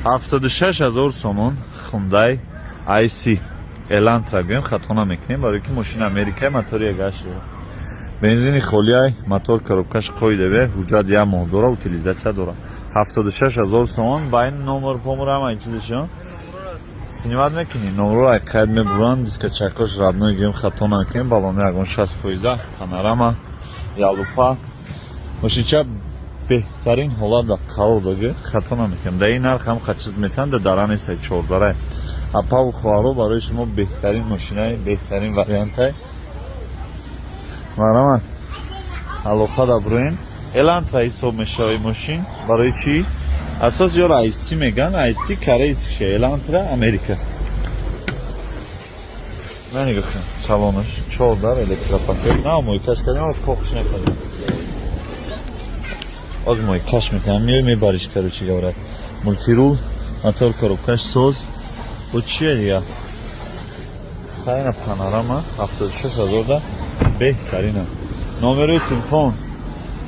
76 000 сомон Хундай IC Элантра гӯем, хато намекунем, барои ки мошини Америкай, мотори ягаш, бензини холиай, мотор, коробкаш қоидаве, ҳуҷҷат як моҳ дора, утилизация дора. 76 000 сомон. Ба ин номер помур ҳама ин чизашон снимать мекунӣ, номерро ай қайд мебуранд. Дискачакош родной гӯем, хато намекунем, балони ягон 60 фоиза, панорама, ялупа, мошинча беҳтарин ҳолат да қарор дога, хато намекунем. Дар ин нарх ҳам қачиз метан, да дара нестай, чордарай. Апаву хоҳаро, барои шумо беҳтарин мошинай, беҳтарин вариантай. Марҳамат, алоқа да буроен. Элантра ҳисоб мешавад мошин. Барои чӣ? Асос ёро IC меган, IC корейскиша, Элантра Америка. На, нигоҳ кун, салонаш чордар, электропакет. На, мойкаш кардем, коқш накардем. Оз мойкаш мекунам, миёй, мебариш. Короче говоря, мультирул, мотор, коробкаш соз. Бо чия дига? Хайна, панорама, 76 000 да беҳтарина. Номерои телефон,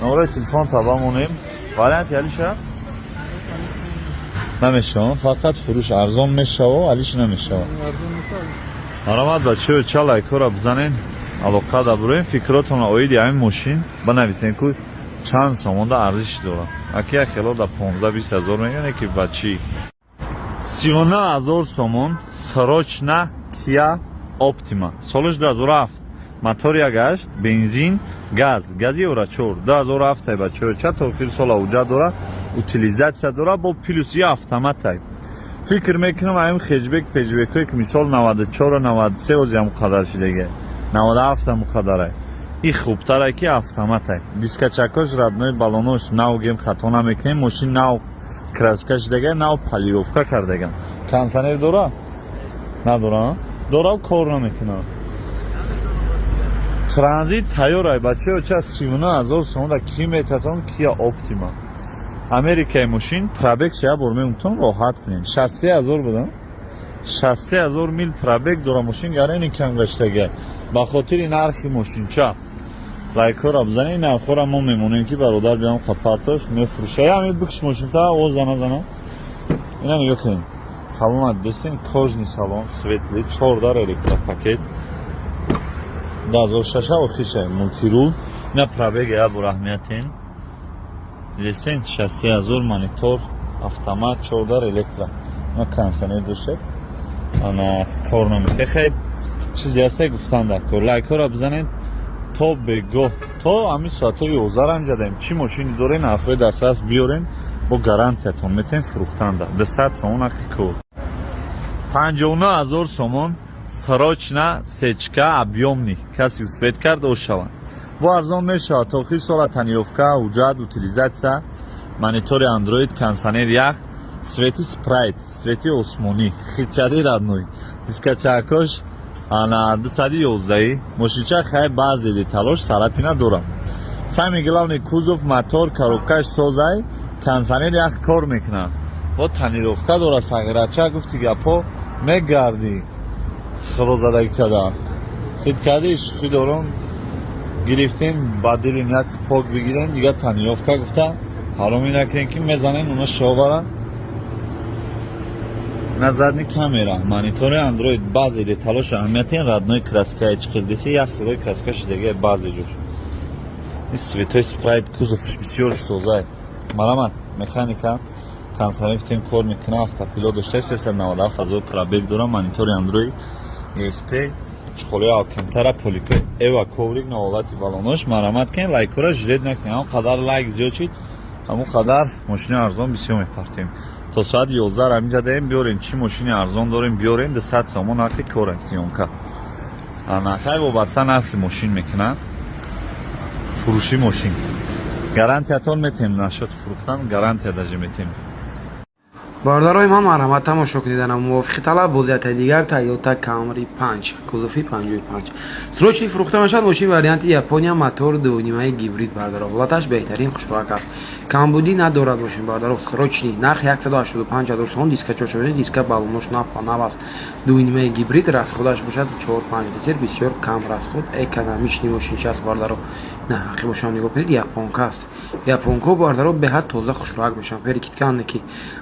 номерои телефон таба монем. Варианти алиша намешава, фақат фурӯш арзон мешава, алиш намешава. Марҳамат, бачаё, ча лайкҳоро бизанен, алоқа да буроем. Фикротонро оиди ҳамин мошин банависен, ку чанд сомонда арзиш дорад. Аки як хело да 15-20 ҳазор мегӯяне, ки ба чӣ. 39 000 сомон срочно Кия Оптима, солиш 2007, мотор як ҳашт, бензин, газ, гази евро чор, 2007 ай, бачаё. Ча то охири сола ҳуҷҷат дора, утилизация дора, бо плюс и автоматай. Фикр мекунам, ҳамин хэтчбек, пэтчбекҳое ки мисол 94, 93 ози ҳам қадар шидаге, 97 ҳам қадарай, и хубтаре ки автоматай. Дискачакош родной, балонош нав гем, хато намекунем. Мошин нав краска шидага, нав полировка кардаган. Кондиционер дора, надора? Дора, кор намекунад. Транзит тайёрай, бачаё. Ча 39 000 сомон ки метатон Кия Оптима, Америкаи мошин. Пробег ша бор мемутон, роҳат кунен, 63 000 будам, 63 000 мил пробег дора мошин. Гарени кам гаштага ба хотири нархи мошинча. Лайкҳоро бизанед. Нархҳоро мо мемонем, ки бародар биям қапартош мефурӯша. Ами бикш мошинта, о зана, зана, ина нигоҳ кунед, салона дидестен, кожаный салон, светлый, чордар, электропакет, 2006 охирша, мультирул. Ина пробег я бор аҳамиятен дидестен, 63 000, монитор, автомат, чордар, электро. Ина кондиционер дошта, ана кор намекунад. Хеб, чизе ҳасте гуфтан дар кор. Лайкҳоро бизанед. То бегоҳ, то ҳамин соатҳои 11 ҳам ҷадаем. Чӣ мошини дорен, ҳарфҳои дастрас биёрен, бо гарантиятон метавем фурӯхтанда. 200 сомон ҳаққи кор. 59 000 сомон срочно сечка объёмный. Каси успеть кард, о шаванд, бо арзон мешавад. То охири сола тонировка, ҳуҷҷат, утилизация, монитори андроид, кондиционер ях, свети спрайт, свети осмонӣ, хиткади родной, дискачакош ана 211. Мошинча хай, баъзе деталош царапина дорам. Самый главный, кузов, мотор, коробкаш созай, кондиционер ях кор мекунад, бо тонировка дора. Сағирача, гуфти гапҳо, мегардӣ, хирозадагӣ када, хиткади шӯхӣ дорон гирифтен, ба дили нияти пок бигирен. Дигар тонировка гуфта ҳаромӣ накунен, ки мезанен, уна шоваранд. На, задний камера, монитори андроид, баъзе деталош аҳамияти, родной краскаи чихелдеси, як слой краска шидага баъзе ҷош. Ин светои спрайт, кузовш бисёр тозае. Марамат, механика, кондиционер тем кор мекунад, автопилот дошта, 397 000 пробег дора, монитори андроид, ESP, чуқолии алкантара, полика, эва коврик, наволати балонош. Марамат кунед, лайкҳоро жалеть накунед. Ҳамон қадар лайк зиёд шид, ҳамон қадар мошини арзон бисёр мепартем. То соати 11 ҳаминҷа даем. Биёрем, чӣ мошини арзон дорем, биёрем. 200 сомон нархи кора, съёмка хай вобаста нархи мошин мекунад. Фурӯши мошин гарантиятон метем, нашод фурӯхтан гарантия даже метем. Бародарои ман, марҳамат, тамошо кунед. Мувофиқи талаб бозиятаи дигар Тойота Камри 5, кузови 55, срочный фурӯхта мешавад. Мошин варианти Япония, мотор дунимаи гибрид. Бардаро, ҳолаташ беҳтарин, хушроак аст, камбудӣ надорад мошин. Бардаро, срочный, нарх 185 ҳазор сомон. Диска чошо, диска балонош нав аст, дунимаи гибрид, расходаш бошад 4-5 литр, бисёр кам расход, экономичный мошинча аст, бардаро. На, ақибошам нигоҳ кунед, японка аст. Японко, бардаро, беҳад тоза, хушрӯак мешаванд. Перекидка ки.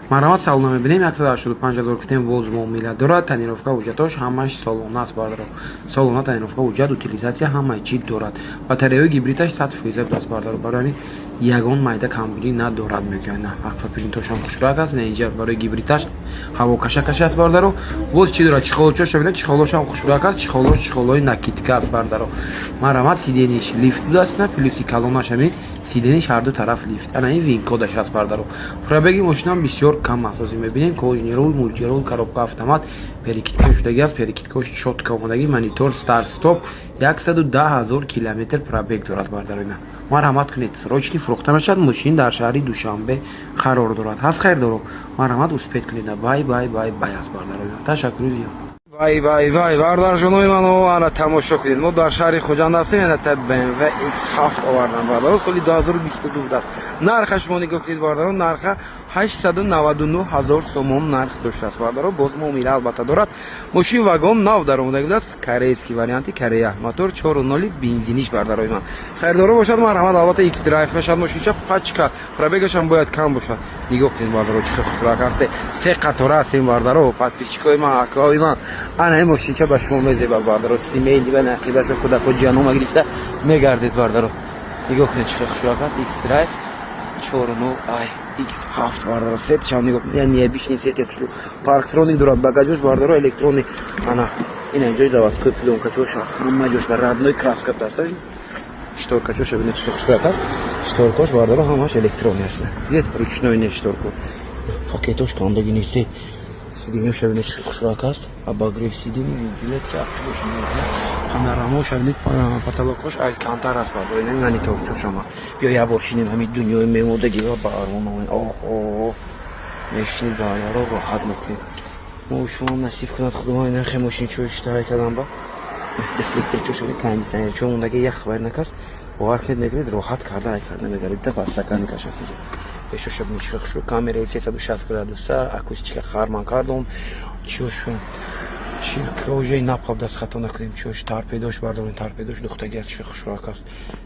Марҳамат, салона мебинем, 185 000 кутем, боз муомила дорад, тонировка, ҳуҷҷатош ҳамаш солона аст, бардаро. Солона тонировка, ҳуҷҷат, утилизация, ҳамаи чӣ дорад. Батареяи гибридаш 100% будааст, бардаро. Барои ҳамин ягон майда камбудӣ надорад, мегӯянд. На, аквапринтошам хушрӯак аст, на, инҷа барои гибридаш ҳавокашакаш аст, бардаро. Боз чӣ дорад? Чехолчоша бинед, чехолошам хушрӯак аст, чехолош чехолои накидка аст, бардаро. Марҳамат, сиденьиш лифт будааст, на, плюси калонаш ҳамин сиденьиш ҳарду тараф лифт. Ана ин VIN-кодаш аст, бардаро. Пробеги мошинам бисёр кам аст. Ҳозир мебинем, кожаный рул, мультирул, коробка автомат, перекидка шудагӣ аст, перекидкаош чётко омадагӣ, монитор, старт стоп, 110 000 километр пробег дорад, бардарои ман. Марҳамат кунед, срочный фурӯхта мешавад. Мошин дар шаҳри Душанбе қарор дорад. Ҳаст хайрдоро, марҳамат, успеть кунед. Бай, бай, бай, бай аст, бардарои ман. Ташаккури зиёд. Вай, вай, вай, бардарҷонои ман, ана тамошо кунед, мо дар шаҳри Хуҷанд ҳастем. Ана BMW X7 овардан, бардаро, соли 2022 будааст. Нарха шумо нигоҳ кунед, бардаро, нарха 899 ҳазор сомон нарх доштааст, бардаро. Боз муомила албатта дорад. Мошин вагон нав даромада будааст, корейский варианти Корея, мотор 4.0 бензиниш. Бардарои ман, харидоро бошад, марҳамат, албатта X Drive мешавад мошинча, пачка пробегашам бояд кам бошад. Нигоҳ кунед, бардаро, чӣ хушрак ҳасте, се қатора ҳастем, бардаро. Подписчикои ман, акои ман, ана ин мошинча ба шумо мезебад, бардаро. Семейный ва нақибаш кӯдако ҷанома гирифта мегардед, бардаро. Нигоҳ кунед, чӣ хушрак аст X Drive 4.0 ай X7, бардаро. Сепчам нигоҳ кунед, необычный сет, хушу парктроник дорад, багажош, бардаро, электронный. Ана ина инҷои заводской плёнкачош аст, ҳама ҷош ба родной краска аст. Шторкачоша бинед, чӣ хушрак аст шторкош, бардаро, ҳамаш электронный аст. Дидед, ручной не шторко, пакетош кандаги несте. Сиденьоша бинед, чӣ хушрак аст, обогрев сиденье, вентиляция, панорамоша бинед, потолокош алькантара аст, бардаро. Ина мониторчошам аст. Биё, як бор шинем, ҳамин дунёи мемодаги ва бармона. Оҳо, мешинед, бардаро, роҳат мекунед. Мо шумоам насиб кунад Худованд, ина хе мошинчо иштирак кардам ба дефлекторчо, кондиционерчо мондаги, ях хабар накаст. Бовар кунед, мегиред, роҳат карда ай карда мегаред. Да подстаканникаш аст. Пешоша бинед, хушу камераи 360 градуса, акустика Харман Кардон, чиошо чи кожаи напп даст, хато накунем, чиош торпедош, бардорен, торпедош духтаги аст, чи хушрак аст.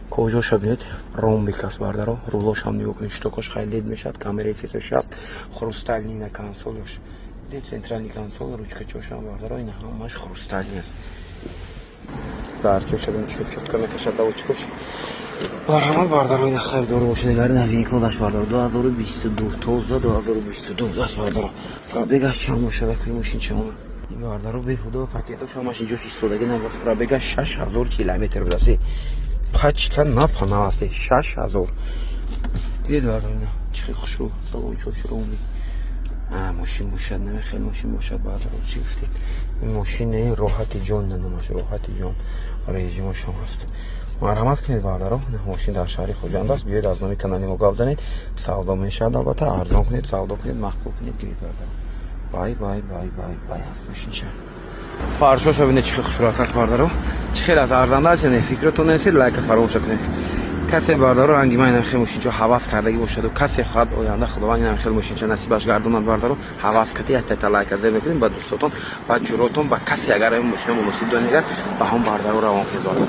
Кожоша бинед, ромбик аст, бардаро. Рулошам нигоҳ кунед, щитокош хеле лед мешавад, камераи 360, хрустальный на консолош, лед центральный консол, ручкачошам, бардаро, ина ҳамаш хрустальный аст. Дарчоша бинед, чётко мекашад доводчикош. Марҳамат, бардаро, ина харидор бошед. Агар новинкодаш, бардаро, 2022, тоза 2022 аст, бардаро. Пробегаш чанд бошад акои мошин чаона? Бардаро, беҳуда пакетош ҳамаш инҷош истодагӣ набас. Пробегаш 6000 километр будаст, пачка напана аст, 6000. Дидед, бардаро, ина чӣ хел хушрӯ салончош ромби мошин бошад, намехел мошин бошад, бардаро. Чӣ гуфтед, ин мошин роҳати ҷон нанамаш, роҳати ҷон, режимошам ҳаст. Марҳамат кунед, бардаро, мошин дар шаҳри Хуҷанд аст. Биёед, аз номи канали мо гап занед, савдо мешавад албатта. Арзон кунед, савдо кунед, маъқул кунед, гиред, бардаро. Бай, бай, бай, бай, бай аст мошинча. Фаршоша бинед, чӣ хел хушрак аст, бардаро, чӣ хел аст, арзанда аст. Яъне фикротон несед, лайка фаромӯша кунед. Касе, бардаро, ранги ман инам хел мошинчо ҳавас кардагӣ бошаду касе хоҳад оянда Худованд инам хел мошинчо насибаш гардонад, бардаро, ҳавас кати яктата лайка зер мекунед, ба дӯстотон, ба ҷуротон, ба касе агар ин мошина муносиб донед, агар ба ҳам, бардаро, равон кунед, бардаро.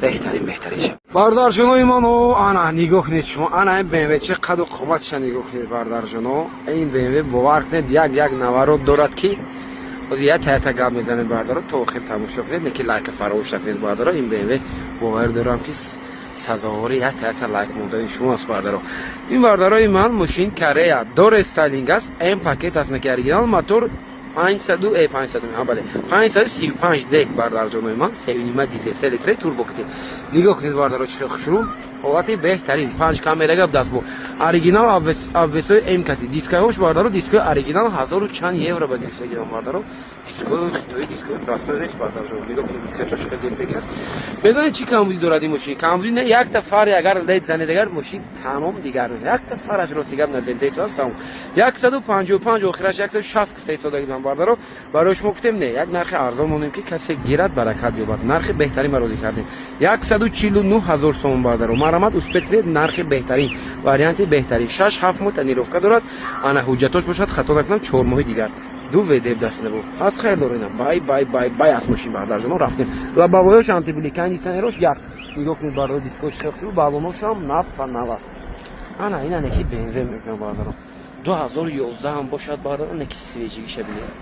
Беҳтарин, беҳтарин шаб, бардарҷонои ман. Ана нигоҳ кунед шумо, ана ин БМВ чӣ қаду қоматша нигоҳ кунед, бардарҷоно. Ин БМВ, бовар кунед, як наворот дорад, ки ҳозир якта якта гап мезанем, бардаро, то охир тамошо кунед, не ки лайка фаромӯш накунед, бардаро. Ин БМВ, бовар дорам, ки сазовори якта якта лайк мондани шумо аст, бардаро. Ин, бардарои ман, мошин Корея, дорестайлинг аст, М пакет аст, наки оригинал, мотор 500 э 500, бале, 535 д, бардарҷонои ман, севнима дизел, се литре турбо кити. Нигоҳ кунед, бардаро, чӣ хел хушрӯ, ҳолати беҳтарин, панҷ камера гап даст бо оригинал, обвесои М кати, дискаҳош, бардаро, дискои оригинал ҳазору чанд евро ба гирифтагиам, бардаро. Дискои хитои, дискои простой нест, бардарҷон. Нигоҳ кунед, дискачош хеле бек аст. Медонед, чӣ камбудӣ дорад ин мошин? Камбудӣ не, якта фари агар лед занед, агар мошин тамом дигар, якта фараш, рости гап, наземдесо аст, тамом. 155, охираш 160 гуфта истодагидам, бардаро. Барои шумо гуфтем, не, як нархи арзон монем, ки касе гирад, баракат ёбад. Нархи беҳтарин ба розӣ кардем, 149 000 сомон, бардаро. Марҳамат, успеть кунед, нархи беҳтарин, варианти беҳтарин, 6-7 моҳ тонировка дорад. Ана ҳуҷҷатош бошад, хато накунам, 4 моҳи дигар. Ду ВД даст набуд. Аз хайр дорина. Бай бай бай бай аз мошин, бардарҷоно, рафтем. Лобовоёш антиблик, кондитсионерош ях. Нигоҳ кунед, барои дискош хел шуд, баллоношам нав па нав аст. Ана ина неки БМВ мекунам, бардаро. 2011 ҳам бошад, бардаро, неки свежигиша бинед.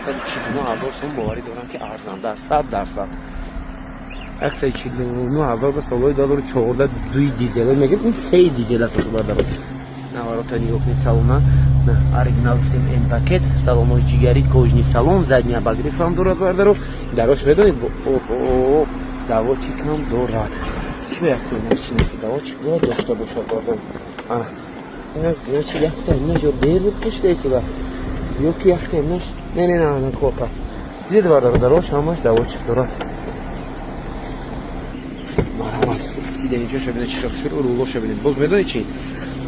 149 000 сом, боварӣ дорам, ки арзанда аст, 100%. 149 000 ба солҳои 2014, дуи дизел мегӯем, ин сеи дизел аст, бардаро. Наварота нигоҳ кунед, салона оригинал гуфтем, М пакет, салонои ҷигарӣ, кожаный салон, задний обогрев ҳам дорад, бардаро. Дарош медонед, доводчик ҳам дорад. Чӣ як чи нашуд, доводчик бояд дошта бошад, бардаро. Ана ина значит якта ина ҷо дер буд, кашида истодааст ё ки якта инаш, не, не, не, не, кор кард. Дидед, бардаро, дарош ҳамаш доводчик дорад. Марҳамат, сиденьечоша бинед, чӣ хел шуд, рулоша бинед. Боз медонед чи,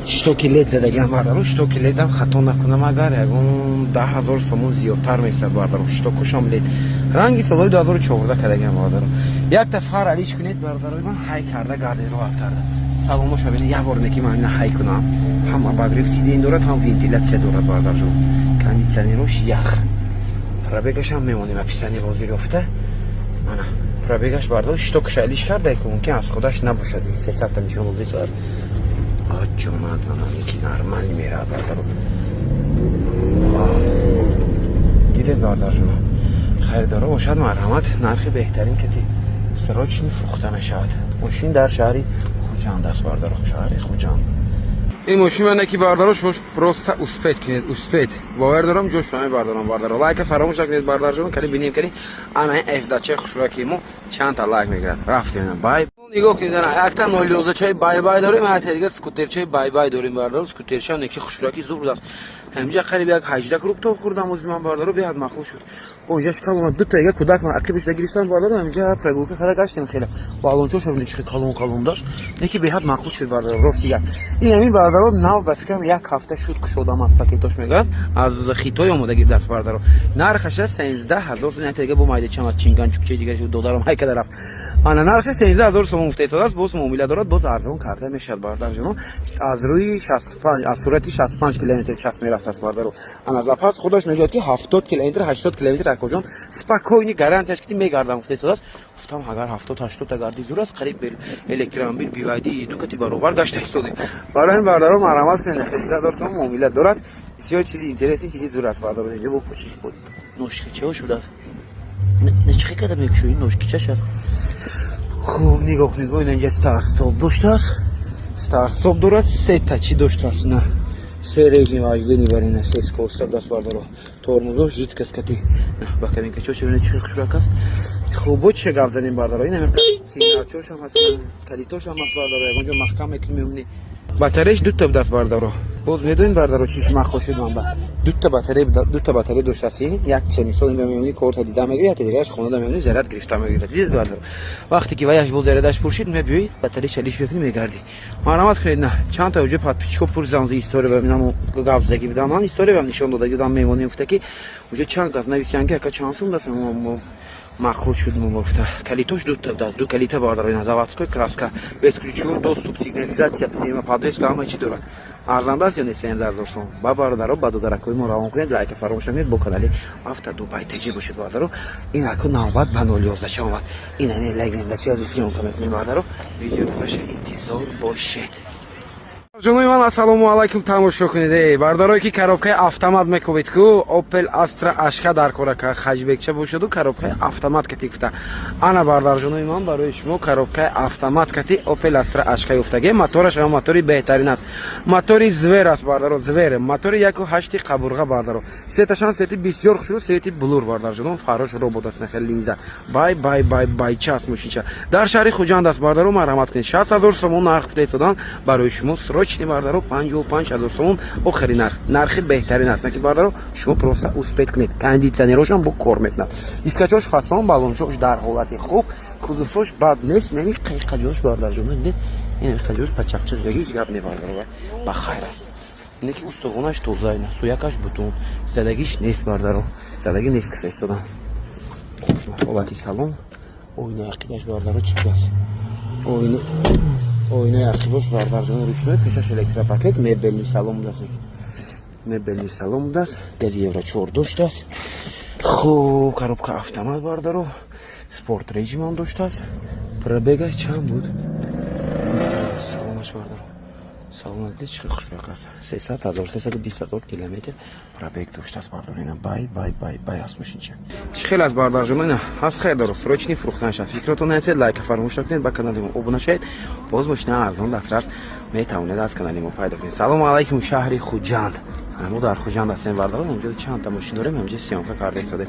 щитоки лед задагиам, бардаро. Щитоки ледам, хато накунам, агар ягон 10 000 сомон зиёдтар месад, бардаро. Щитокошам лед, ранги солҳои 2014 кардагиам, бардаро. Якта фар алиш кунед, бардарои ман, ҳай карда гардед, роҳат карда. Салоноша бинед, як бор неки ман ина ҳай кунам. Ҳам обогрев сидень дорад, ҳам вентиляция дорад, бардарҷон. Кондитсионерош ях. Пробегашам мемонем, описание ҳозир ёфта. Ана пробегаш, бардар. Щитокаша алиш карда, мумкин аз худаш набошад. 300-та нишон додааст. Ҷонат, ки нормально меравад, бардаро. Дидед, бардарҷоно, харидоро бошад, марҳамат, нархи беҳтарин кати срочный фурӯхта мешавад. Мошин дар шаҳри Хуҷанд аст, бардаро, шаҳри Хуҷанд. Ин мошин мане ки, бардаро, шумо просто успеть кунед, успеть. Бовар дорам, ҷош мебардорам, бардаро. Лайка фаромӯш накунед, бардарҷон. Кали бинем, кали ана фдачаи хушрӯяки мо чандта лайк мегирад. Рафтем, бай. Нигоҳ кунед, ана якта 011 чаи бай бай дорем, якта дига скутерчаи бай бай дорем, бардаро. Скутерча неки хушрӯяки зур аст. Ҳаминҷа қариб як 18 круг то хӯрдам ози ман, бардаро, беҳад маъқул шуд. Инҷа шкалона дута яга кӯдак ман ақибишда гирифтам, бардаро, ҳаминҷа прогулка карда гаштем хеле. Балончошо бинед, чӣ калон калон дошт. Неки беҳад маъқул шуд, бардаро, рости гап. Ин ҳамин, бардаро, нав ба фикрам як ҳафта шуд кушодам аз пакетош, мегӯяд аз Хитой омода гирдааст, бардаро. Нархаша 13 000 сом, якта дига бо майдачам аз чинган чукчаи дигари додарам ҳайкада рафт. Ана нархша 13 000 сомон гуфта истодааст, боз муомила дорад, боз арзон карда мешавад, бардарҷоно. Аз рӯи 65, аз сурати 65 километр час мерафтааст, бардаро. Ана запас худаш мегӯяд, ки 70 километр, 80 километр, акоҷон, спокойно гарантияш ки мегардам гуфта истодааст. Гуфтам, агар 70 80 гарди, зур аст, қариб электромобил BYD дукати баробар гашта истодем. Барои ин, бардаро, марҳамат кунед, 13 000 сомон муомила дорад. Бисёр чизи интересный, чизи зур аст, бардаро. Инҷо бо почи ношкичао шудааст. Не, чӣ када мекушои, ношкичаш аст. Хуб, нигоҳ кунед, бо инҷа старт стоп доштааст, старт стоп дорад, сета чӣ доштааст, на се режим вождения барина, се скорость даст, бардаро. Тормозош жидкость кати, ба кабинкачош бинед, чӣ хушрак аст. Хуб, бо чӣ гап занем, бардаро? Ин ҳамин сигналчошам ҳаст, калитошам ҳаст, бардаро, ягонҷо маҳкам мекунем, мемонӣ. Батареяш дута будаст, бардаро. Боз медонед, бардаро, чиш махол шуд ман ба дута батарея, дута батарея доштаси. Як ча мисол мемонӣ, корта дида мегирӣ, якта дигараш хонада мемонӣ, заряд гирифта мегирад. Дидед, бардаро, вақте ки ваяш боз зарядаш пур шуд, мебиёӣ, батареяша лиш мекунӣ, мегардӣ. Марҳамат кунед. На чанд та уҷо подписчико пурсидам, история ба минамо гап заги будам, ман история бам нишон дода будам, мемонем гуфта, ки уҷо чанд кас нависиян, ки ака, чанд сум даст маъқул шуд мо гуфта. Калитош дута даст, ду калита, бардаро. Ина заводской краска, бесключевой доступ, сигнализация, пневмоподвеска, ҳама чӣ дорад. Арзанда аст ё не 13 000 сом? Ба бародаро, ба додаракҳои мо равон кунед, лайка фаромӯш накунед, бо канали Авто Дубай Теҷи бошед, бародаро. Ин аку навбат ба 011 ча омад. Ин ҳамин легендачи аз съёмка мекунем, бародаро. Видео пораша интизор бошед. Ҷонои ман, ассалому алайкум. Тамошо кунед, эй бародарое, ки коробкаи автомат мекобед, ку Opel Astra H дар кора хэтчбекча бошаду коробкаи автомат кати гуфта. Ана, бародарҷонои ман, барои шумо коробкаи автомат кати Opel Astra H ёфтаге. Мотораш ҳама мотори беҳтарин аст, мотори зверь аст, бардаро, зверь, мотори 1,8 қабурға, бардаро. Светашам свети бисёр хушрӯ, свети блур, бардарҷонон. Фарош робот аст, нахел линза, бай бай бай бай час. Мошинча дар шаҳри Хуҷанд аст, бардаро. Марҳамат кунед, 60 000 сомон нарх гуфта истодан, барои шумо срочный, бардаро, 55 000 сомон охири нарх, нархи беҳтарин аст, ки бардаро, шумо просто успеть кунед. Кондитсионерошам бо кор мекунад, дискачош фасон, балончош дар ҳолати хуб, кузовош бад нест. Неми қиқаҷош, бардарҷон, ин қиқаҷош пачақча шудаги, ҳеҷ гап не, бардаро, ба хайр аст. Ине ки устухонаш тоза, ина суякаш бутун, задагиш нест, бардаро, задагӣ нест киса истодан. Ҳолати салон, оинаи ақибаш, бардаро, чӣ аст, оинаи ақибош, бардарҷон, ручной, пешаш электропакет, мебельный салон будаст. Мебельный салон будааст, гази евро 4 доштааст. Хуб, коробка автомат, бародаро, спорт режимам доштааст. Пробега чанд буд? Салонаш, бародаро, салона диди, чӣ хушрак аст. 300 000, 320 000 километр пробег доштааст, бардаро. Ина бай, бай, бай, бай аст мошинча. Чӣ хел аст, бардарҷон? Ина ҳаст, хайр, срочный фурӯхта нашад. Фикротон нависед, лайка фаромӯш накунед, ба канали мо обуна шавед. Боз мошина арзон дастрас метавонед аз канали мо пайдо кунед. Салому алайкум, шаҳри Хуҷанд. Мо дар Хуҷанд ҳастем, бардарон. Инҷо чандта мошин дорем, инҷо съёмка карда истодем.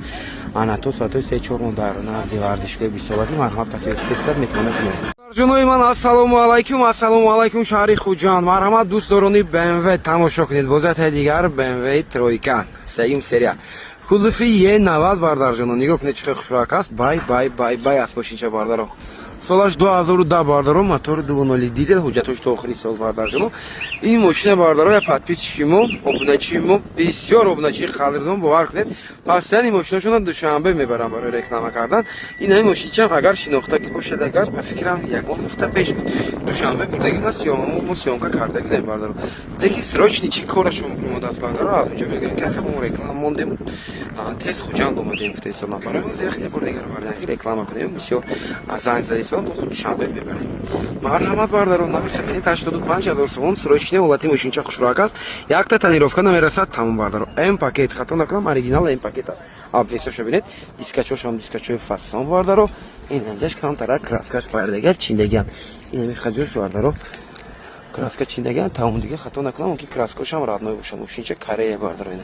Ана то соатҳои 3-4 мо дар назди варзишгоҳи бисолагӣ. Марҳамат, касе успеть метавонад биёяд. Ҷонои ман, ассалому алайкум, ассалому алайкум, шаҳри Хуҷанд. Марҳамат, дӯстдорони БМВ, тамошо кунед. Бозиятаи дигар БМВ тройка, сеюм серия, кузови Е90. Бардарҷоно, нигоҳ кунед, чӣ хел хушрак аст. Бай, бай, бай, бай аст мошинча, бардаро. Солаш 2010, бардаро, мотори 2.0 дизел, ҳуҷҷатош то охири сол, бардарҷоно. Ин мошина, бардаро, я подписчики мо, обуначии мо, бисёр обуначии қадрдон, бовар кунед, постоянно ин мошинашонро Душанбе мебарам барои реклама кардан. Ин ҳамин мошинчам, агар шинохтагӣ бошад, агар, ба фикрам, ягон ҳафта пеш буд, Душанбе бурдагӣ, мо съёмка карда будем, бардаро. Лекин срочный чӣ корашон омадааст, бардаро, аз унҷо мегӯям, ки ака, мо реклама мондем, тез Хуҷанд омадем, гуфта истодам. Барои ҳозир бор дигар вардан реклама кунем, бисёр занг зада истодам, то худ Душанбе мебарем. Марҳамат, бардаро, нархи бинед, 85 000 сомон, срочный. Ҳолати мошинча хушрак аст, якта тонировка намерасад, тамом, бардаро. М пакет, хато накунам, оригинал М пакет аст. Обвесоша бинед, дискачошам дискачои фасон, бардаро. Ин анҷаш камтарак краскаш пайрдагиаст, чиндагиан. Инами хаҷош, бардаро, краска чиндагиан, тамом. Дига, хато накунам, ки краскошам родной бошад. Мошинча Корея, бардаро. Ина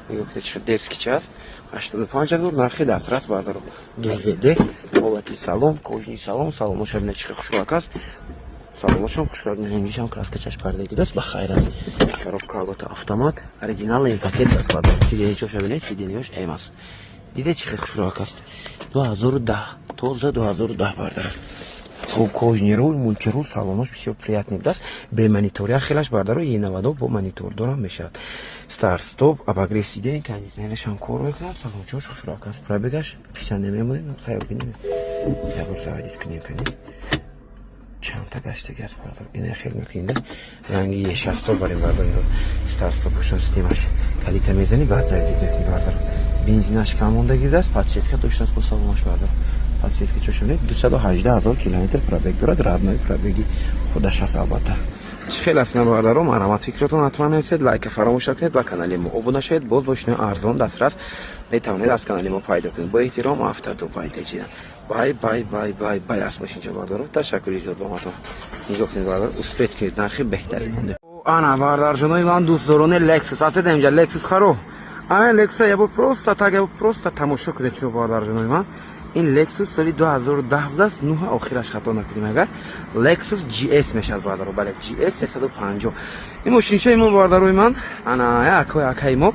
нигоҳ кунед, чӣ дерзкий ча аст. 85 000, нархи дастрас, бардаро. 2 ВД, ҳолати салон, кожаный салон, салоноша бинед, чӣ хушрак аст. Салоношам хушрак, инҷишам краска чаш пардагидаст, ба хайр аст. Коробка албатта автомат, оригинал М пакет аст, бардаро. Сиденьечоша бинед, сиденьеош М аст. Диде, чӣ хушрак аст. 2010, тоза 2010, бардаро. Хуб, кожаный руль, мультируль, салонош бисёр приятный будааст. Бе монитория хелаш, бардаро, Е90 бо монитор дорам мешавад. Старт стоп, обогрев сидень, кондиционерашам кор мекунад, салончош хушрак аст. Пробегаш писанд намемонем, хайр, бинем. Ябор заводить кунем, кунем. Чандта гаштаги аст, бардар. Ина хел мекунем, ранги Е60 барем, бардар. Старт стоп бошам, системаш калита мезани, баъд заводить мекунӣ, бардар. Бензинаш кам мондагӣ будааст, подсветка доштааст бо салонаш, бардар. Подсветка чошо бинед, 218 000 километр пробег дорад, родной пробеги худаш аст албатта. Чӣ хел аст, бародаро? Марҳамат, фикротон ҳатман нависед, лайка фаромӯш накунед, ба канали мо обуна шавед. Боз мошинои арзон дастрас метавонед аз канали мо пайдо кунед. Бо эҳтиром, Автодубай таҷида. Бай, бай, бай, бай, бай аст мошинча, бародаро. Ташаккури зиёд ба матон. Нигоҳ кунед, бародар, успеть кунед, нархи беҳтарин монде. Ана, бародарҷонои ман, дӯстдорони Лексус ҳастед, инҷа Лексус харо. Ана Лексус ябо просто так, ябо просто тамошо кунед шумо, бародарҷонои ман. Ин Lexus соли 2010 будааст, нуҳа охираш, хато накунем агар, Lexus GS мешавад, бародаро. Бале, GS 350. Ин мошинчаи мо, бародарои ман, ана акои акаи мо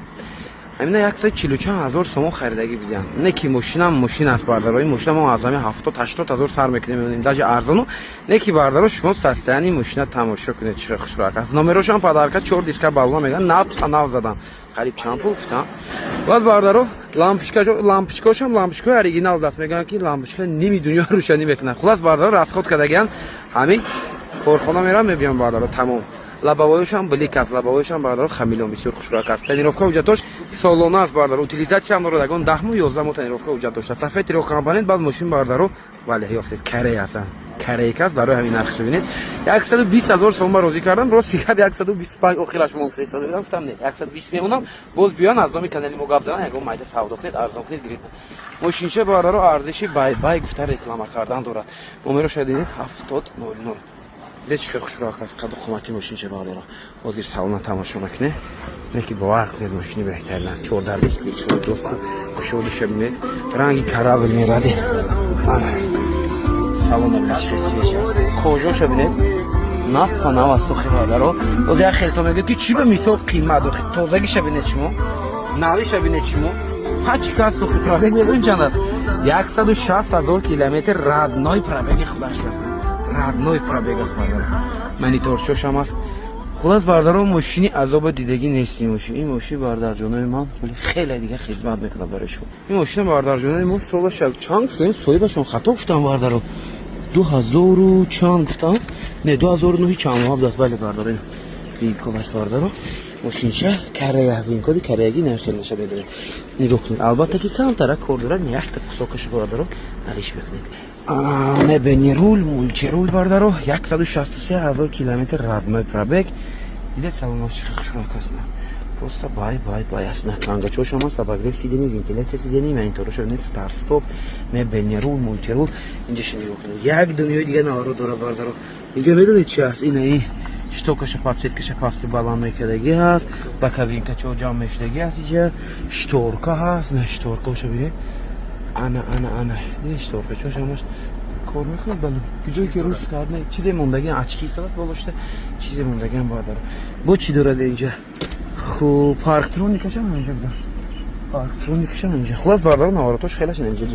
ҳамина яксаду чилу чанд ҳазор сомон харидагӣ будиям. Не ки мошинам мошин аст, бардаро. Ин мошина мо аз ҳами 70-80 ҳазор сар мекунем, даже арзону. Не ки, бардаро, шумо состояние мошина тамошо кунед, чӣ хушрак аст. Номерошам подарка, чор диска балона меган, нав та нав задам. Қариб чанд пул гуфтам. Баъд, бардаро, лампочкаошам лампочкаи оригинал даст, мегӯянд ки лампочка ними дунё рӯшанӣ мекунад. Хулас, бардаро, расход кардагиан, ҳамин корхона мерам, мебиём, бардаро, тамом. Лобовоёшам блик аст, лобовоёшам, бардаро, хамелеон, бисёр хушрак аст. Тонировка ҳуҷҷатош солона аст, бардаро, утилизатсия ҳам дорад, ягон 10 моҳ, 11 моҳ тонировка ҳуҷҷат дошта. Сафед трехкомпонент. Баъд мошин, бардаро, бале, ёфтед, Корея ҳастанд, корейка аст, барои ҳамин нархшо бинед. 120 000 сомон ба розӣ кардам. Рости гап, 125 охираш мон фиристодам, гуфтам не, 120 мемонам. Боз биён, аз номи канали мо гап занан, ягон майда савдо кунед, арзон кунед, гиред. Мошинча, бардаро, арзиши бай бай гуфта реклама кардан дорад. Номероша дидед, 7000. Дидед, чӣ хел хушрак аст қаду қомати мошинча, бардаро. Ҳозир салона тамошо мекунед. Не ки, бовар кунед, мошини беҳтарин аст. Чордар бисту досту кушодиша бинед, ранги корабль меради. Ана салона бинед, чӣ хел свежий аст. Кожоша бинед, нав па нав аст. Охи, бардаро, боз як хелто мегӯяд, ки чӣ ба мисол қимат. Охи, тозагиша бинед шумо, навиша бинед шумо, пачка аст. Охи, пробег медонед чанд аст? 160 000 километр, родной пробеги худаш аст, родной пробег аст, бардаро. Мониторчошам аст. Хулас, бардаро, мошини азоба дидагӣ нести мошин. Ин мошин, бардарҷонои ман, хеле дига хизмат мекунад барои шумо. Ин мошина, бардарҷонои мо, солаша чанд гуфтем? Соҳибашон хато гуфтам, бардаро, ду ҳазору чанд гуфтам, не, 2009 чанд моҳ будааст. Бале, бардаро, биколаш, бардаро. Мошинча Корея, вин-коди кореягӣ нахел меша, медонед. Нигоҳ кунед, албатта ки камтара кор дорад, якта кусокашу, бародаро, алиш мекунед. Мебельный руль, мультируль, бардаро, 163 ҳазор километр родной пробег. Дидед, салонаш чӣ хушрак аст, просто бай бай бай аст. На тангачошам аст, обогрев сидений, вентиляция сидений, мониторашо бинед, старт стоп, мебельный руль, мультируль. Инҷаша нигоҳ кунед, як дунёи дига наворо дора, бардаро. Инҷа медонед чи аст? Ина штокаша, подсветкаша пасту баланд мекардагӣ ҳаст, ба кабинкачо ҷамъ мешудагӣ ҳаст. Иҷа шторка ҳаст, на шторкаоша бинед, ана, ана, ана, шторкачош ҳамаш кор мекунад. Бале, куҷое ки рӯз кард, чизе мондагиам, очки аст болошта, чизе мондагиам, бардаро. Бо чӣ дорад инҷа? Хуб, парктроникашам инҷа будааст, парктроникашам инҷа. Хулас, бардаро, наворотош хелаш инҷа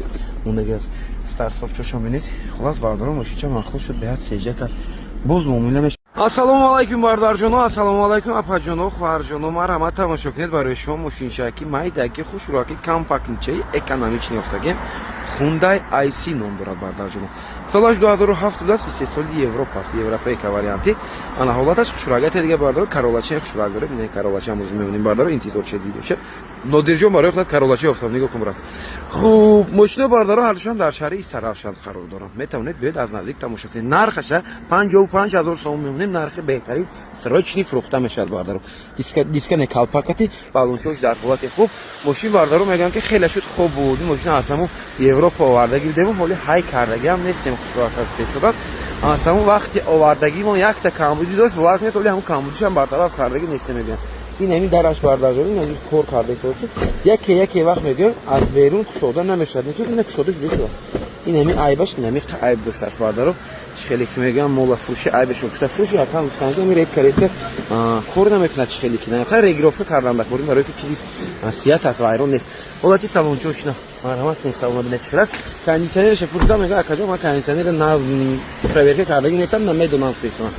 мондагӣ аст. Старт-стопчошам бинед. Хулас, бардаро, мошинча махлус шуд, беҳад сежак аст, боз муомила меш. Ассалому алайкум, бародарҷоно, ассалому алайкум, апаҷоно, хоҳарҷоно. Марҳамат, тамошо кунед, барои шумо мошинчаки майдаки, хушрӯаки, компактничаи экономичный ёфтагем. Хундай IC ном дорад, бародарҷоно. Солаш 2007 будааст, истеҳсоли Европа аст, европейка варианти. Ана ҳолаташ хушрӯагате дига, бардаро. Каролачаи хушрӯак дорем, ин каролача ҳам мебинем, бардаро, интизор шед видеоша. Нодирҷон, барои худат каролача ёфтам, нигоҳ кун, брат. Хуб, мошино, бардаро, ҳардушон дар шаҳри Истаравшан қарор доранд. Метавонед биёед, аз наздик тамошо кунед. Нархаша 55 ҳазор сомон мемонем, нархи беҳтарин, срочный фурӯхта мешавад, бардаро. Диска не калпакати, балончош дар ҳолати хуб. Мошин, бардаро, мегӯям ки хеле шуд, хуб буд. Ин мошин аз ҳамун Европа овардагӣ будему, ҳоли ҳай кардагиам нестем, хушроакастесодат. Аз ҳамун вақти овардагимон якта камбудӣ дошт, бовар кунед, ҳоли ҳамун камбудишам бартараф кардагӣ нестем, мегӯям. Ин ҳамин дараш, бардарҷон, ин кор карда истодааст. Яке яке вақт мегӯям, аз берун кушода намешавад, ина кушода шуда. Ин ҳамин айбаш, ин ҳамин айб доштааст, бардаро. Чӣ хеле ки мегӯям, мола фурӯши айбашон гуфта фурӯши якам гуфтанд ки редко редко кор намекунад. Чӣ хеле ки хай регулировка кардан дакорим, барои ки чизи сият аст, вайрон нест. Ҳолати салончо чина, марҳамат кунед, салона бинед, чӣ хел аст. Кондитсионераша пурсидам, мегӯяд: «Акаҷон, ман кондитсионера на проверка кардагӣ нестам, намедонам», гуфтаистам.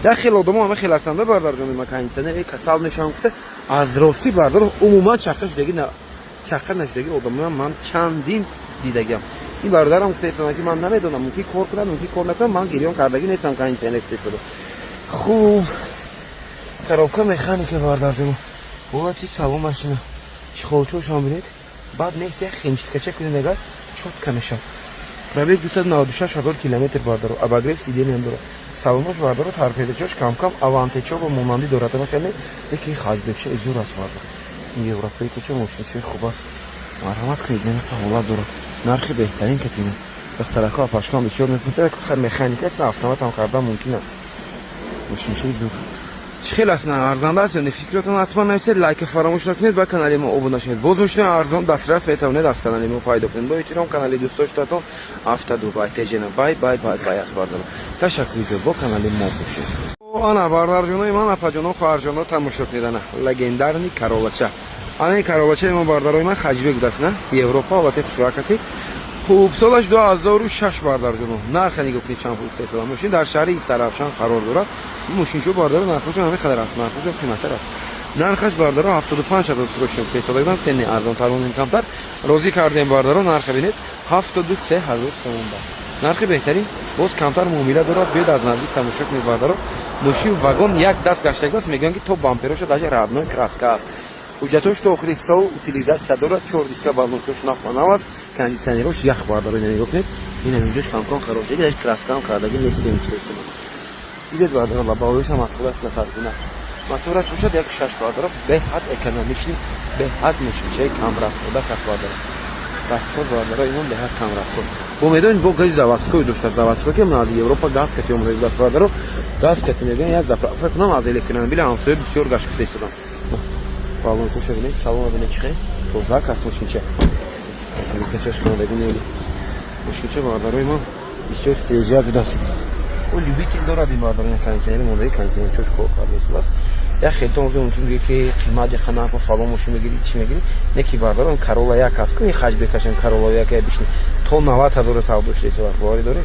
Як хел одамо ҳама хел ҳастанд, бардарҷони ма, кондитсионер касал мешавам гуфта. Аз ростӣ, бардар, умуман чарха шудагӣ, чарха нашудагӣ одамоам ман чандин дидагиам. Ин бародарам гуфтаистам, ки ман намедонам, мумкин кор кунад, мумкин кор накунад, ман гирён кардагӣ нестам кондитсионер, гуфтаистода. Хуб, коробка, механика, бардарҷоно. Ҳолати салон машина, чехолчошам бинед, баъд нест, як химчисткача кунед, агар чётко мешавад. Пробег 296 ҳазор километр, бардаро. Обогрев сидениям дорад. Салонаш, бардаро, торпедачош камкам авантечо ва монандӣ дорад, хеле яке хачбекша изур аст, бардаро. Ин европейкача мошинчаи хуб аст, марҳамат кунед, намеқа ҳолат дорад, нархи беҳтарин катина. Духтарако, апашкон бисёр мепурсад, механика аст, автоматам кардан мумкин аст. Мошинчаи зур. Чӣ хел аст, арзанда аст ё не? Фикротон ҳатман нависед, лайка фаромӯш накунед, ба канали мо обуна шавед. Боз мошинои арзон дастрас метавонед аз канали мо пайдо кунед. Бо эҳтиром, канали дӯстдоштатон Автодубай Теҷена. Бай бай бай бай аст, бардаро. Ташаккури зиёд, бо канали мо бошед. Ана, бардарҷонои ман, апаҷоно, хоҳарҷоно, тамошо кунед, ана легендарный каролача. Ана ин каролачаи мо, бардарои ман, хачбек будааст, на Европа, ҳолати хушракати хуб. Солаш 2006, бардарҷоно. Нарха нигоҳ кунед, чанд пул истеҳсола. Мошин дар шаҳри Истаравшан қарор дорад. Мошинчо, бардаро, нархошон ҳамин қадар аст, нархошон қиматтар аст. Нархаш, бардаро, 75 ҳазор фурӯшем истеҳсолагидан, тенне арзонтар монем, камтар розӣ кардем, бардаро. Нарха бинед, 73 ҳазор сомон ба нархи беҳтарин, боз камтар муомила дорад. Биёд, аз наздик тамошо кунед, бардаро. Мошин вагон як даст гаштагиаст, мегӯянд ки то бампероша даже родной краска аст. Ҳуҷҷатош то охири сол утилизация дорад, чор диска, балончош нав аст, кондитсионерош ях, бардаро. Ина нигоҳ кунед, ина инҷош камкам харошаги, даже краскаам кардаги нестем. Дидед, бардаро, лобовоишам аз худаш насаргуна. Мотораш бошад 1,6, бардаро, беҳад экономичный, беҳад мошинчаи камрасхода аст, бардаро. Расход, бардаро, имон беҳад кам расход. Бо медонед, бо гази заводской доштааст, заводской, ки аз Европа газ кати омадааст, бардаро. Газ кати мегӯян, як заправка кунам аз электромобили ҳамсоя бисёр гашт кифта. Балончоша бинед, салона бинед, чӣ хел тозак аст мошинча. Качаш кунадагӣ мошинча, бардарои ман, бисёр свежак будааст. О, любитель дорад ин, бардаро. Кондитсионери мондаги, кондитсионерчош кор кардааст. Як хелтон мумкин гӯе, ки қимат яха по фалон мошин мегирӣ, чӣ мегирӣ, не ки, бардаро, Карола як аст ку, ин хачбекашем Карола як бишни то 90 ҳазор савдо шудааст, боварӣ доред?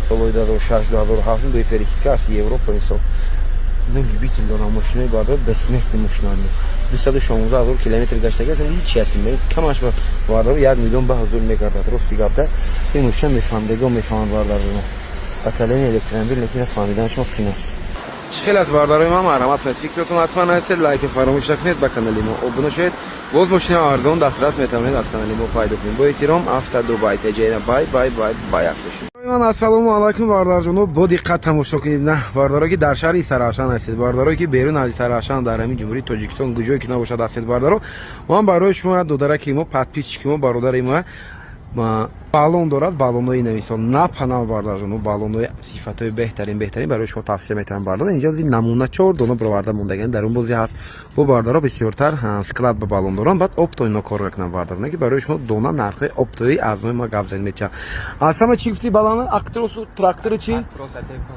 Солҳои 2006, 2007 дуи перекидка аст Европа мисол. Ну, любитель дорам мошинои, бардаро, бессмертный мошинои. 216 ҳазор километр гаштаги аст, ҳичи аст, камаш, бардаро, 1 миллион ба ҳазор мегардад. Рости гапда, ин мошина мефаҳмдего мефаҳманд, бардаро. Поколение электромобил, лекин фаҳмидан шумо қин аст. Чӣ хел аст, бародарои ман? Марҳамат кунед, фикротон ҳатман нависед, лайки фаромӯш накунед, ба канали мо обуна шавед. Боз мошина арзон дастрас метавонед аз канали мо пайдо кунед. Бо эҳтиром, Авто Дубай Теҷена. Бай, бай, бай, бай аст бошед. Ман ассалому алайкум, бародарҷоно, бо диққат тамошо кунед. На бародаро, ки дар шаҳри Саравшан ҳастед, бародаро, ки берун аз Саравшан, дар ҳамин Ҷумҳурии Тоҷикистон куҷое ки набошад ҳастед, бародаро, ман барои шумо як додараки мо, подписчики мо, бародари мо баллон дорад, баллонҳои нависон напанав, бародарҷоно, баллонҳои сифатҳои беҳтарин, беҳтарин барои шумо тавсия метавам, бардаро. Инҷо намуна чор дона бироварда мондаган, дар он бози ҳаст. Бо бардаро бисёртар склад ба баллон дорам, баъд опто ино кор мекунам, бардаро, не ки барои шумо дона нархҳои оптои аз номи ма гап зани метиҳам. Аз ҳама чӣ гуфти, баллона Актросу трактори чӣ?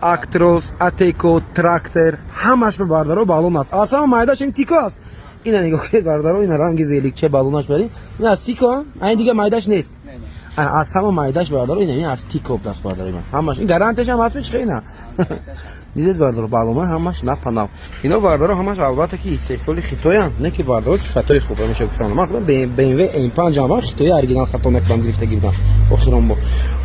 Актрос, Атеко, трактор, ҳамаш ба бардаро баллон аст. Аз ҳама майдаш ин Тико аст. Ина нигоҳ кунед, бардаро, ина ранги великча баллонаш бари, ина аз Тико, айн дига майдаш нест. Аз ҳама майдаш, бардаро, ина аз Тико даст, бардаро, ина ҳамаш ин гарантияш ҳам ҳаст, чи ина дидед, бардаро, баллона ҳамаш напанав. Ино, бардаро, ҳамаш албатта ки истеҳсоли хитоянд, не ки, бардаро, сифатҳои хуб ҳамеша гуфтам. Ман худам BMW M5 ҳам хитои оригинал, хато накардам, гирифтагӣ будам охирон бор.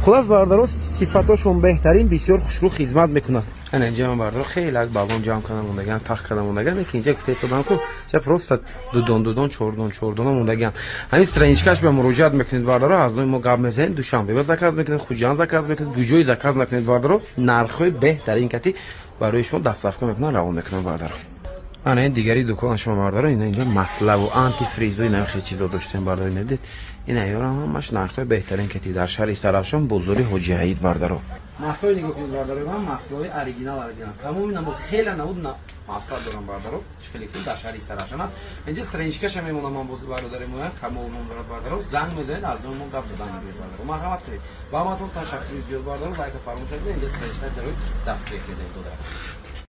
Хулас, бардаро, сифатошон беҳтарин, бисёр хушрӯ хизмат мекунад. Ана инҷа ман, бардаро, хеле як баллон ҷамъ карда мондагиам, тах карда мондагиам, ки инҷа гуфта истодам ку ча просто дудон дудон, чордон чордона мондагиам. Ҳамин страничкаш ба муроҷиат мекунед, бардаро, аз номи мо гап мезанед, Душанбеба заказ мекунед, Хуҷанд заказ мекунед, куҷое заказ накунед, бардаро, нархҳои беҳтарин кати барои шумо доставка мекунан, равон мекунан, бардаро. Ана ин дигари дукона шумо, бардаро, ина инҷа маславу антифризу, ина хеле чизо доштем, бардаро, ина дид, ина ёра ҳамаш нархҳои беҳтарин кати дар шаҳри Сарафшон, бозори Ҳоҷиҳаид, бардаро. Маслои нигоҳ кунед, бардаро, ман маслои оригинал, оригинал, тамоми намуд, хеле намуд масла дорам, бардаро. Чӣ хеле ки дар шаҳри Сарафшон аст, инҷа страничкаша мемонам ман, бародари моя Камол ном дорад, бардаро, занг мезанед, аз номи мо гап задан мегиред, бардаро, марҳамат кунед. Ба ҳаматон ташаккури зиёд, бардаро, лайка фаромӯш накунед, инҷа страничка дарои дастгирӣ кунед, додарам.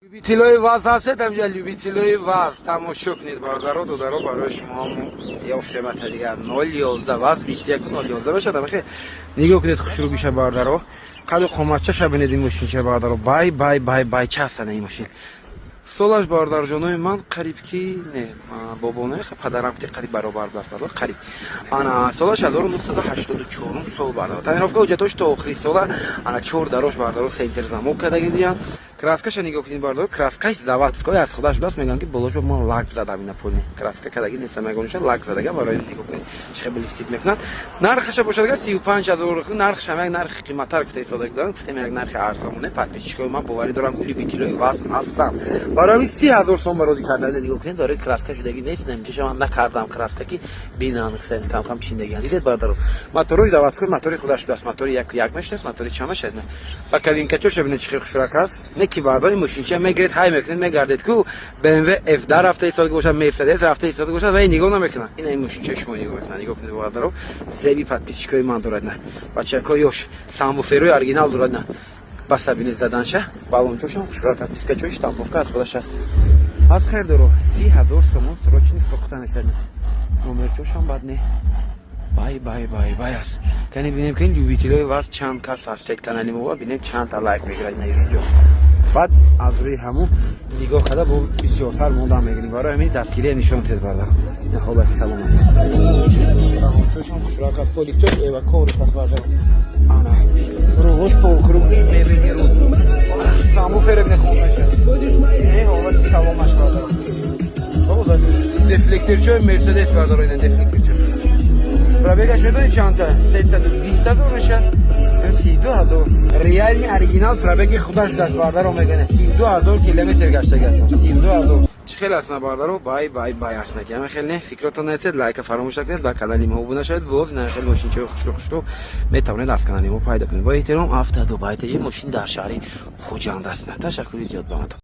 Любителои ВАЗ ҳастед, ҳамҷа любителои ВАЗ тамошо кунед, бародаро, додаро, барои шумо ёфтемата дигар 011 ВАЗ 21 011 бошад. Амахе нигоҳ кунед, хушрӯ биша, бародаро, қаду қоматчаша бинед ин мошинча, бародаро, бай, бай, бай, бай, частана ин мошин. Солаш, бародарҷонои ман, қариб ки не бобонои падарам ки қариб баробар будааст, бародар, қариб. Ана солаш 1984 сол, бародар, тонировка ҳуҷҷатош то охири сола. Ана чор дарош, бародаро, центр замок кардаги диям. Краскаша нигоҳ кунед, бародаро, краскаш заводской аз худаш будааст. Мегӯям ки болош ман лак задам, ина полный краска кардаги нестам, ягониша лак задага. Барои нигоҳ кунед, чӣ хел блестит мекунад. Нархаша бошад агар 35 000, нархшам як нархи қиматтар гуфта истода будам, гуфтем як нархи арзонне. Подписчикои ман боварӣ дорам, ки любителои ВАЗ ҳастанд. Барои ҳамин 30 000 сом ба розӣ карда. Нигоҳ кунед, барои краска шудагӣ нест, намчаша ман накардам краска, ки бинам кам кам чиндагиан. Дидед, бародаро, моторои заводской, мотори худаш будааст, мотори як як мешудааст, мотори чанд мешавад. Ба кабинкачоша бинед, чӣ хел хушрак аст. Не ки бардори мошинча мегиред, ҳай мекунед, мегардед ку BMW F10 рафта истода бошад, Мерседес рафта истода бошад, ва нигоҳ намекунад. Ина ин мошинча шумо нигоҳ мекунад. Нигоҳ кунед, бародаро, зеби подписчикои ман дорад, на бачакҳои ёш, сабвуферои оригинал дорад, на баса бинед заданша, балончошам хушрак, дискачои штамповка аз худаш аст. Аз хер доро, 30 000 сомон срочный фурӯхта мешад. Номерчошам бад не, бай, бай, бай, бай аст. Кани бинем, ки любителои ВАЗ чанд кас ҳастед канали мо, бинем чанд та лайк мегирад ина видео. Баъд аз рӯи ҳамун нигоҳ карда бо бисёртар мондан мегирем. Барои ҳамин дастгирия нишон тед, бардар. Ин ҳолати салом аст. Хушрак аст, поликчош эва коврик аст, бардар. Ана рӯҳош полкруг мебини, рӯз сабвуфере мехон меша. Ин ҳолати саломаш, бардар. Дефлекторчои Мерседес, бардар, ина дефлекторчо. Пробегаш медонӣ чандта? 320 000 мешад, 32 000. Реальный оригинал, пробеги худаш даст, бардаро, мегӯяд 32 000 километр гаштагаст, 32 000. Чӣ хел аст, на бардаро, бай, бай, бай аст. На ки ҳама хел не, фикротон несед, лайка фаромӯш накунед, ба канали мо обуна шавед. Боз на хел мошинчаи хушрӯ хушрӯ метавонед аз канали мо пайдо кунед. Бо эҳтиром, Авто Дубай. Ин мошин дар шаҳри Хуҷанд аст. На ташаккури зиёд ба